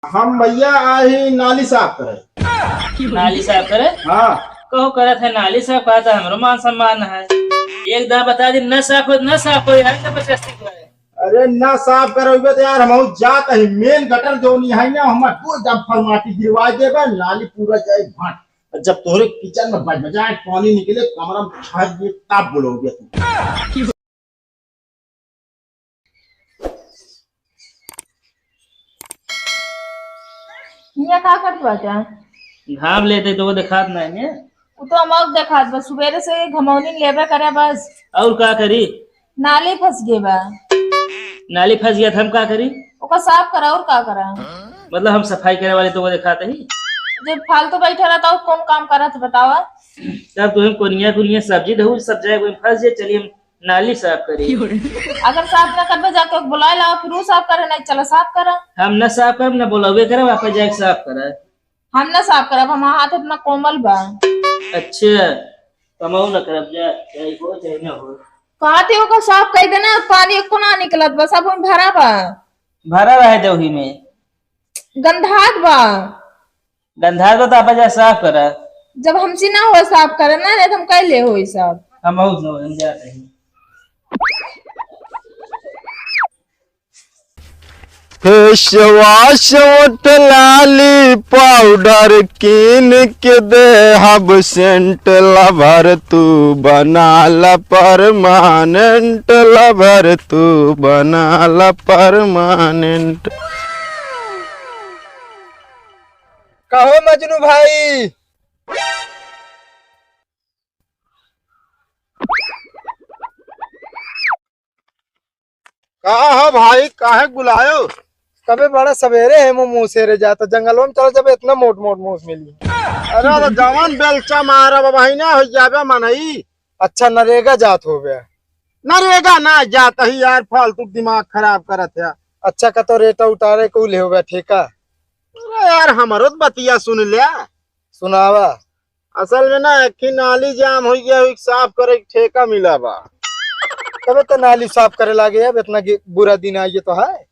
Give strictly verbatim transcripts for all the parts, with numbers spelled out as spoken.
हम भैया आही नाली साफ करे। नाली साफ करे? हाँ। कहो करत है नाली साफ, कहत है हमरो मान सम्मान है। एक दाँव बता दी, न साफ हो, न साफ हो यार, जबरदस्ती करे। अरे ना साफ करबे तो यार, हम जात ही मेन गटर जो नहीं है ना, हम दो डंपर माटी गिरवा देबे, नाली पूरा जाए भाट। जब तोहरे किचन में बज बजाए पानी निकले, कमरा में छाप दिए, तब बोलोगे तू। हियाँ का करत बाटे? घाम लेते तो वो देखात नहीं है। वो तो हम और देखात बस, सुबेरे से घमौनी लेबे करे बस। और का करी? नाली फंस गए बा। नाली फंस गया था, हम का करी? ओका साफ करा, और का करा? मतलब हम सफाई करे वाले तो वो देखात ही। जब फालतू बैठा रहता और कौन काम करत बतावा? तब तो हम कोनिया कोनिया सब्जी धऊ, सब जाए कोई फंस जाए, चलिए हम नाली साफ करी। अगर साफ ना करबे, जाके बुलाए लाओ, फिर वो साफ करे, नहीं चला साफ करा। हम ना साफ करब, ना बुलावे करब, आप जाके साफ करा। हम ना साफ करब, हमारा हाथ इतना कोमल बा। अच्छा, कमाऊ ना करब जा, चाहे हो चाहे ना हो। कहा थे ओकर साफ कर देना, पानी एको ना निकलत बा, सब भरा बा। भरा रहे दे वही में। गंधात बा। गंधात बा तो आप जा साफ करा। जब हमसे ना हो साफ करे ना, नहीं तो हम कैले हो साफ। हम बहुत हो, हम जाते हैं। फेसवाश, ओठ लाली, पाउडर कीन के दे हब सेंट, लवर तू बना ला परमानेंट, लवर तू बना ला परमानेंट। कहो मजनू भाई। का हो भाई, काहे बुलायो? कबे बड़ा सवेरे है, मुँह मुँह सेरे जाता, जंगलवा में चला जब इतना मोट मोट मुँह मिली। अरे तो जवान बेलचा मारा बाबा, ही ना हो जाबे मनई। अच्छा, नरेगा जात हो बे? नरेगा ना जात ही यार, फालतू दिमाग खराब करत है। अच्छा, का तो रेटा उतारे को ले हो बे ठेका? अरे यार, हमरो तो बतिया सुन ले। सुनावा। असल में ना, एक ही नाली जाम हो गया, एक साफ करे के ठेका मिला बा। तबे तो नाली साफ करे लागे, अब इतना गि-, बुरा दिन आ गया तो है।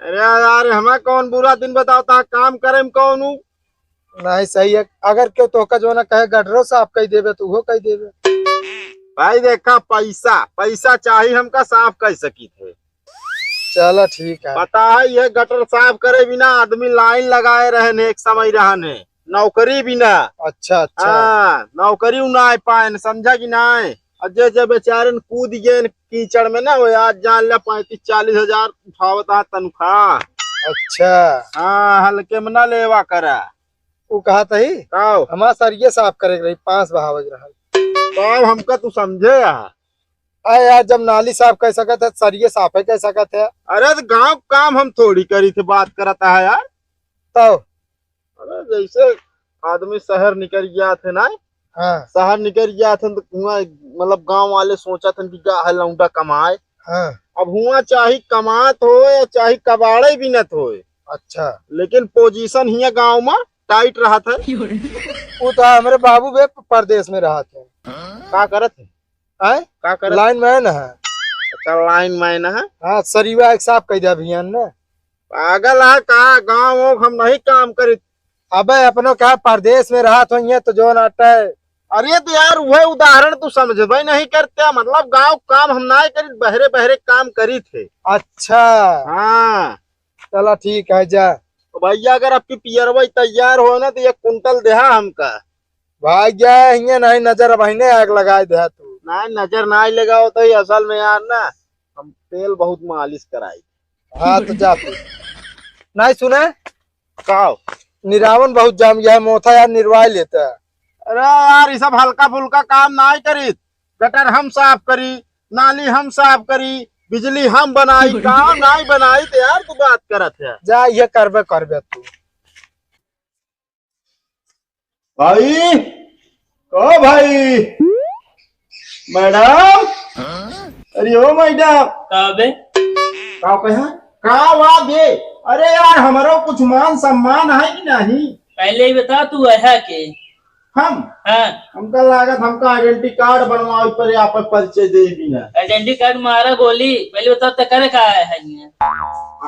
अरे यार, हमें कौन बुरा दिन बतावता है, काम करे में कौन हूँ? नहीं, सही है। अगर क्यों तोहका जो ना कहे गटरो साफ कर देबे, तो वो कर देबे। भाई देखा, पैसा, पैसा चाहिए हमका, साफ कर सकी थे। चलो ठीक है। पता है, ये गटर साफ करे बिना आदमी लाइन लगाए रहन है, एक समय रहन है, नौकरी बिना। अच्छा, अच्छा। हाँ, नौकरी उ ना पाए, समझा कि ना? और जे जे बेचारन कूद गए कीचड़ में ना, वो आज जान ले पैंतीस चालीस हजार उठावत है तनख्वाह। अच्छा। हाँ, हल्के में ना लेवा करा। उ कहा तही? काओ? हमार सरिये साफ करे के रही, पाँच बहावे के रहल। काओ, हमका तू समझे यहाँ? अरे यार, जब नाली साफ कर सकत है, सरिये साफे कर सकत है। अरे तो गाँव काम हम थोड़ी करी थे, बात करता है यार। तब? अरे जैसे आदमी शहर निकल गया थे ना, हाँ। शहर निकल गया थे तो हुआ, मतलब गाँव वाले सोचा थे कि का है लौंडा कमाए। हाँ। अब हुआ चाहे कमात हो या चाहे कबाड़े बिनत होए। अच्छा। लेकिन पोजीशन हिया गाँव में टाइट रहत है। वो तो हमरे बाबू बे परदेश में रहत है। का करत है? आय? का करत? लाइनमैन है। अच्छा, लाइनमैन है। हाँ, सरिवा एक साफ कह दिया भैया ने। पागल है का? गाँव वाँव हम नहीं काम करित। अबे अपनो क्या परदेश में रहत होइए तो जो नाटे। अरे तो यार, वह उदाहरण तू समझबे नहीं करते, मतलब गाँव काम हम नहीं करित, बहरे बहरे काम करित है। अच्छा। हाँ। चला ठीक है, जा। तो भैया, अगर आपकी पियरवा तैयार हो ना, तो एक कुंटल देहा हमका। भाग जा, हियाँ नहीं नजर, अब हिने आग लगाए देहा तू। नहीं, नजर नहीं लगाओ तो ही असल में यार ना, हम तेल बहुत मालिश कराई। हाँ, तो जा तू। नहीं सुने? का? निरावन बहुत जाम गया है, मोथा यार निरवाए लेता है। अरे यार, ये सब हल्का फुल्का काम नहीं करी। गटर हम साफ करी, नाली हम साफ करी, बिजली हम बनाई, गाँव नहीं बनाई तो यार तू बात करत है। जा, ये करबे करबे तू। भाई, ओ भाई, मैडम, अरे ओ मैडम। का बे? का कहा? का वा बे? अरे यार, हमरो कुछ मान सम्मान है कि नहीं? पहले ही बता, तू है के? हम? हाँ। हमका लागत हमका identity card बनवावे पड़े, आपन परिचय दे बिना। Identity card मारा गोली, पहले बताओ तो करे का आया है ये?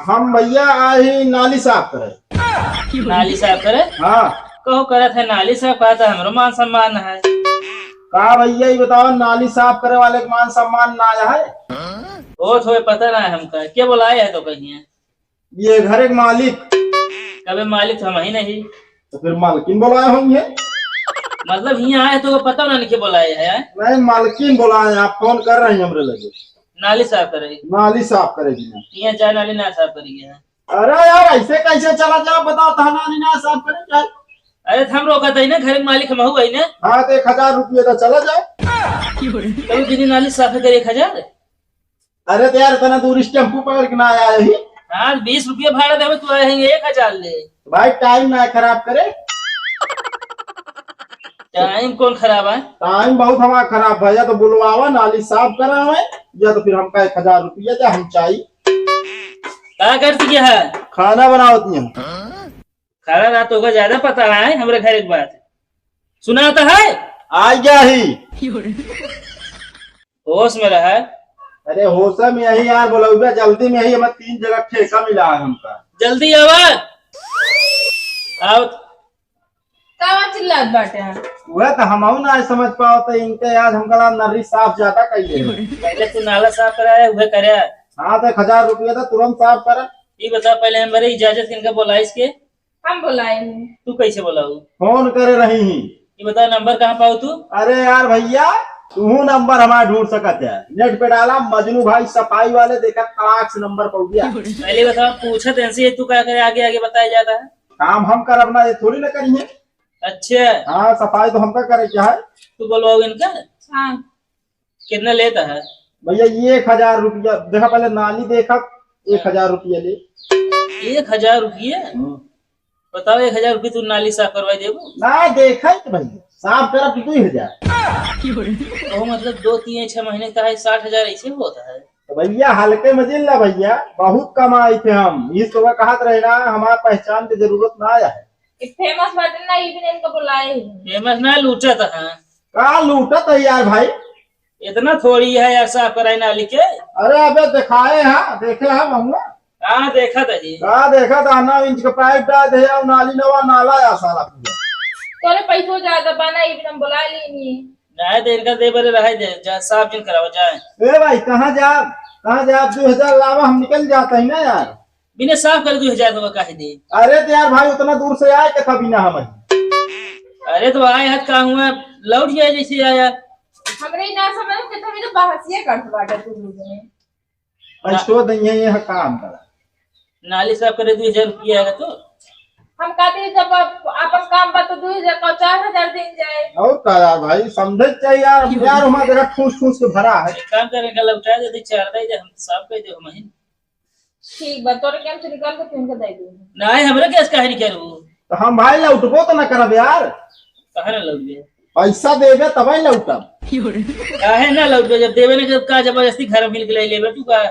हम भैया आए ही नाली साफ करे। नाली साफ करे? हाँ। कहो करत है नाली साफ, कहा था हमरो मान सम्मान है। का भैया ये बताओ, नाली साफ करे वाले के मान सम्मान ना आया है? होत होए पता ना है हमका, के बोलाए है तो कहिए? ये घर के मालिक। कबे मालिक तो हम ही नहीं। तो फिर मालकिन बोलाए होंगे? मतलब यहाँ आए तो पता ना नहीं के बोलाए है। नहीं, मालकिन बोलाए, आप फोन कर रहे हैं हमरे लगे। नाली साफ करे। नाली साफ करेगी ना। यहाँ जाए नाली ना साफ करेगी है। अरे यार, ऐसे कैसे चला जाओ, बताओ, तहाँ नाली ना साफ करे जाए। अरे तो हम रोका था ही ना, घर के मालिक हम हुआ ही ना। हाँ, तो एक हजार रुपये तो चला जाए। कभी बिना नाली साफ करे एक हजार? अरे तो यार, इतना दूर से टेम्पू पकड़ के ना आया ही। हाँ, बीस रुपये भाड़ा देवे, तू आए हैं एक हजार ले। भाई, टाइम ना खराब करे। टाइम कौन खराब है? टाइम बहुत हमारा खराब है, या तो बुलवावा, नाली साफ करावे, या तो फिर हमका एक हजार रुपया दे, हम चाही। का करती है? खाना बनावत नहीं हम। खाना ना तो होगा, ज्यादा पता है हमरे घर एक बात। सुना तो है? आ गया ही। होश में रहा। अरे होश में यही यार, बोलौबे जल्दी में ही, हमें तीन जगह ठेका मिला है हमका। जल्दी आवा। आओ। कावा चिल्लात बाटे? वह तो हमहू ना समझ पाओ, तो इनके यार हमका ला नर्री साफ ज्यादा कइले है। पहले तू नाला साफ कराया, वह करे। हाँ, तो एक हजार रुपया था, तुरंत साफ करा। ये बता, पहले हमारे इजाजत किनका बोलाइस के? हम बोलाए हैं। तू कैसे बोलाऊ? फोन करे रही ही। ये बता, नंबर कहाँ पाऊ तू? अरे यार भैया, तू नंबर हमारा ढूंढ सकत है, नेट पे डाला मजनू भाई सफाई वाले, देखा तड़ाक से नंबर पहुंच गया। पहले बता, पूछत ऐसे ही तू क्या करे, आगे आगे बताया जाता है। काम हम करब ना, ये थोड़ी ना करिए। अच्छा। हाँ, सफाई तो हमका करे क्या है। तू बोलवाओ इनका। हाँ। कितना लेता है? भैया, ये एक हजार रुपया, देखा पहले नाली देखा, एक हजार रुपया ले। एक हजार रुपया? हम्म। बताओ, एक हजार रुपया तू नाली साफ करवा देबो? ना, देखा ही तो भैया, साफ करब तो दुई हजार। तो मतलब दो, तीन, छह महीने का है, साठ हजार ऐसे होता है। तो भैया, हल्के में जिन ला भैया, बहुत कमाई थे हम। इस तो कहत रहे ना, हमारा पहचान की जरूरत ना आया है। ये फेमस बाटे ना, ये भी इनका बुलाए ही। फेमस ना, लूटत है। का लूटत है यार भाई? इतना थोड़ी है यार, साफ कराई नाली के। अरे अबे दिखाए है, देखे है महुआ। हाँ, देखा था जी। का देखा था, नौ इंच का पाइप डाल दे और नाली नवा नाला या साला पूरा। तोरे पैसो ज्यादा बना, ये भी हम बुला लेनी। नहीं, तो इनका दे बरे रहे दे, जा, साफ जिन कराओ, जाए। ए भाई, कहाँ जाब? कहाँ जाब? दो हजार लावा, हम निकल जाता ही ना यार। बिना साफ करे दो हजार रुपया काहे दे? अरे तो यार भाई, उतना दूर से आए के था बिना हम। अरे तो आए हाथ का हुआ, लौट जाए जैसे आया। हमरे ही ना समझ के तुम तो बहसिए करत बाटे तू लोग में। पैसो दइहे, यह काम करा। नाली साफ करे दो हजार रुपया आएगा तो। हम कहते हैं, जब आप, आपन काम बा तो दो हजार का चार हजार दिन जाए। और का यार भाई, समझे के चाहिए यार, यार हमारा जगह ठूस ठूस के भरा है। एक काम करे, का लौटा दे, दे चार दे दे, हम साफ कर दे, हम ही। ठीक बा, तोरे काम से निकाल के तुमके दे दे। नहीं, हमरे केस काहे नहीं करू? तो हम भाई लौटबो तो ना करब यार। काहे ना लौटबे? पैसा देबे तबे लौटब। काहे ना लौटबे? जब देबे ना, जब का जबरदस्ती घर में मिल के ले लेबे तू का?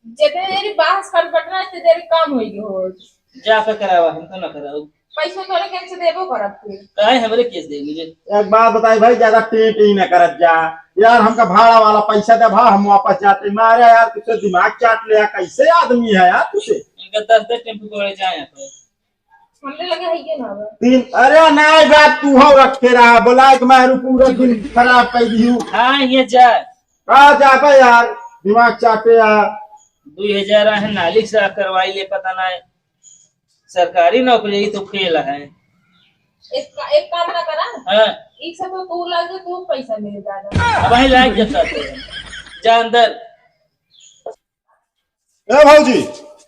जितने देरी बाहर से खट बटना, इतने देरी काम होई हो। जा के करावा, हम तो ना कराऊ। पैसा तोरे केस से देबो करब फिर। काहे हमरे केस देबे जे? एक बात बताई भाई, ज्यादा टें टें ना करत जा। यार हमका भाड़ा वाला पैसा दे भा, हम वापस जाते। मारे यार, तुझसे दिमाग चाट ले यार, कैसे आदमी है यार तुझसे? इनका दस दस टेम्पो पकड़े जाए यहाँ पर। हमरे लगे है ये ना बा। तीन, अरे नहीं बात तू हो रखे रहा, बोला कि मैं पूरा दिन खराब कर दी हूँ। हाँ, ये जा। कहाँ जाबे यार, दिमाग चाटे यार। दुई हजार आहे, नाली साफ करवाई ले, पता ना है, सरकारी नौकरी तो फेल है। एक का-, एक काम ना करा। हाँ। एक से तो तू लाग, तू पैसा मिल जाएगा। अब वही लाग जब साथे। जा अंदर। ए भौजी,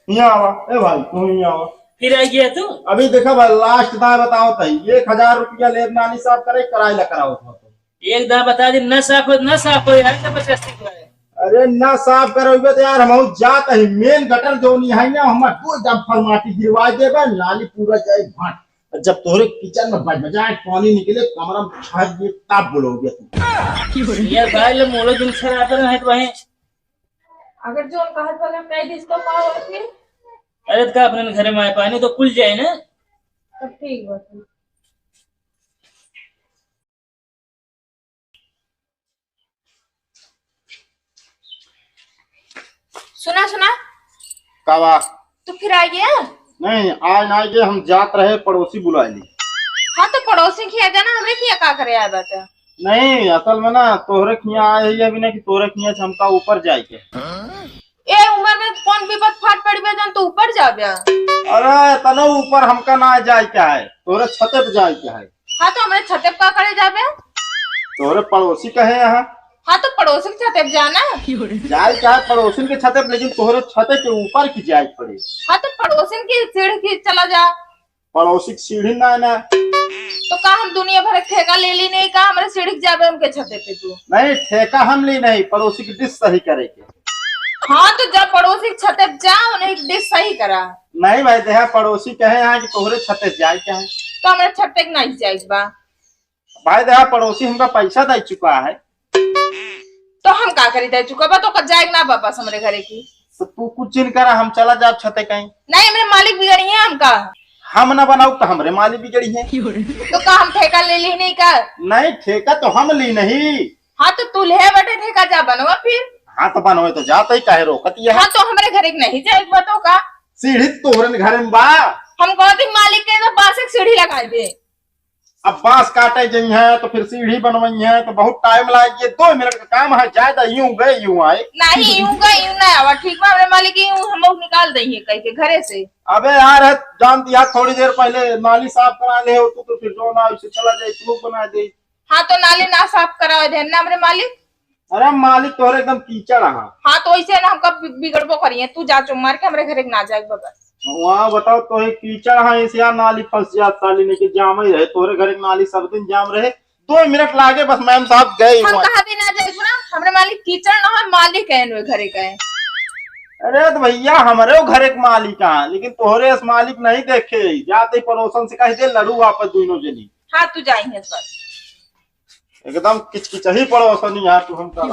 यहाँ आवा। ए भाई, तू यहाँ आवा। फिर आ गया तू? अभी देखा भाई, लास्ट दाय बताओ तई, एक हजार रुपया लेब नाली साफ करे, कराई ला कराओ तो। एक दाय बता दे, न साफ हो, न साफ हो यार, जबरदस्ती को है। अरे न साफ करौबे तो यार, हम जात ही मेन गटर जो नहीं है ना, हम दो डंपर माटी गिरवा देबे, नाली पूरा जाए भाट। जब तोहरे किचन में बज बजाए पानी निकले, कमरा में छाप दे, तब बोलोगे तू। यार भाई, ले मोड़ो दिन खराब है, तो वहीं अगर जो हम कहत बा, अगर कह दिस तो का होत फिर? अरे, तो का अपने घरे में आए पानी तो कुल जाए ना। तब ठीक बा फिर। सुना, सुना। का बा? तू फिर आ गया? नहीं, आज ना आए, हम जात रहे, पड़ोसी बुलाए ली। हाँ, तो पड़ोसी खिया जाना, हमरे खिया का करे आए बाटे? नहीं, असल में ना तोहरे खिया आए ही अभी ना कि तोहरे खिया से हमका ऊपर जाए के। ए उम्र में कौन विपद फाट पड़ी बे जौन तू ऊपर जाबे? अरे, तनो ऊपर हमका ना जाए के है, तोहरे छते पे जाए के है। हाँ, तो हमरे छते पे का करे जाबे? तोहरे पड़ोसी कहे यहाँ। हाँ, तो पड़ोसी के छते पे जाना। जाए के है पड़ोसिन के छते पे, लेकिन तोहरे छते के ऊपर की जाए के पड़े। हाँ, तो पड़ोसिन की सीढ़ी की चला जा। पड़ोसी की सीढ़ी ना है ना। तो का हम दुनिया भर के ठेका ले ली नहीं का? हमरे सीढ़ी के जाबे उनके छते पे तू। नहीं, ठेका हम ली नहीं, पड़ोसी की डिश सही करे के। हाँ, तो जा पड़ोसी के छते पे जा, उन्हें डिश सही करा। नहीं भाई, देहा पड़ोसी कहे यहाँ कि तोहरे छते पे जाए के है। तो हमरे छते के नहीं जाए के बा। भाई देहा पड़ोसी हमका पैसा दे चुका है। तो हम का करी दे चुका बा, तो का जाए के ना वापस हमरे घरे की। तो तू कुछ चिन करा, हम चला जाब छते कहीं। नहीं, हमरे मालिक बिगड़ी है हमका। हम ना बनाऊ तो हमरे मालिक बिगड़ी है। तो का हम ठेका ले ली नहीं का? नहीं, ठेका तो हम ली नहीं। हाँ, तो तू ले बटे ठेका, जा बनवा फिर। हाँ, तो बनवे तो जात ही, काहे रोकत ये है? हाँ, तो हमरे घरे के नहीं जाए के बा तो का? सीढ़ी तोहरन घरे में बा। हम कहती मालिक के तो बांस एक सीढ़ी लगा दे। अब बांस काटे जइहैं तो फिर सीढ़ी बनवइहैं तो बहुत टाइम लाग, ये दो मिनट का काम है, ज्यादा यूं गए यूं आए। नहीं, यूं गए यूं ना आवा, ठीक बा? हमरे मालिक यूं हम लोग निकाल देइहैं कह के घरे से। अबे यार, है, जानती यार, थोड़ी देर पहले नाली साफ करा ले हो तू, तो फिर जो ना उसे चला जाए, तू बना दे। हाँ, तो नाली ना साफ करावे दे ना हमरे मालिक। अरे मालिक तोहरे एकदम कीचड़ है। हाँ, तो ऐसे ना हमका बि-, बिगड़बो करिए, तू जा चुप मार के हमरे घरे के ना जाए बाबा। वहाँ बताओ, तोहे कीचड़ है, ऐसे यार नाली फंस जात साली, नहीं के जाम ही रहे, तोहरे घरे के नाली सब दिन जाम रहे। दो मिनट लागे बस, मैम साहब गए हम वहाँ। कहा दिन आ जाए पूरा, हमरे मालिक कीचड़ ना है, मालिक है इनवे घरे का है। अरे तो भैया, हमरे वो घरे के मालिक है, लेकिन तोहरे अस मालिक नहीं देखे, जाते ही पड़ोसन से कह दे, लड़ू वापस दोनों जनी। हाँ, तू जाइए इस बार। एकदम किचकिचही पड़ोसन यार, तू हमका।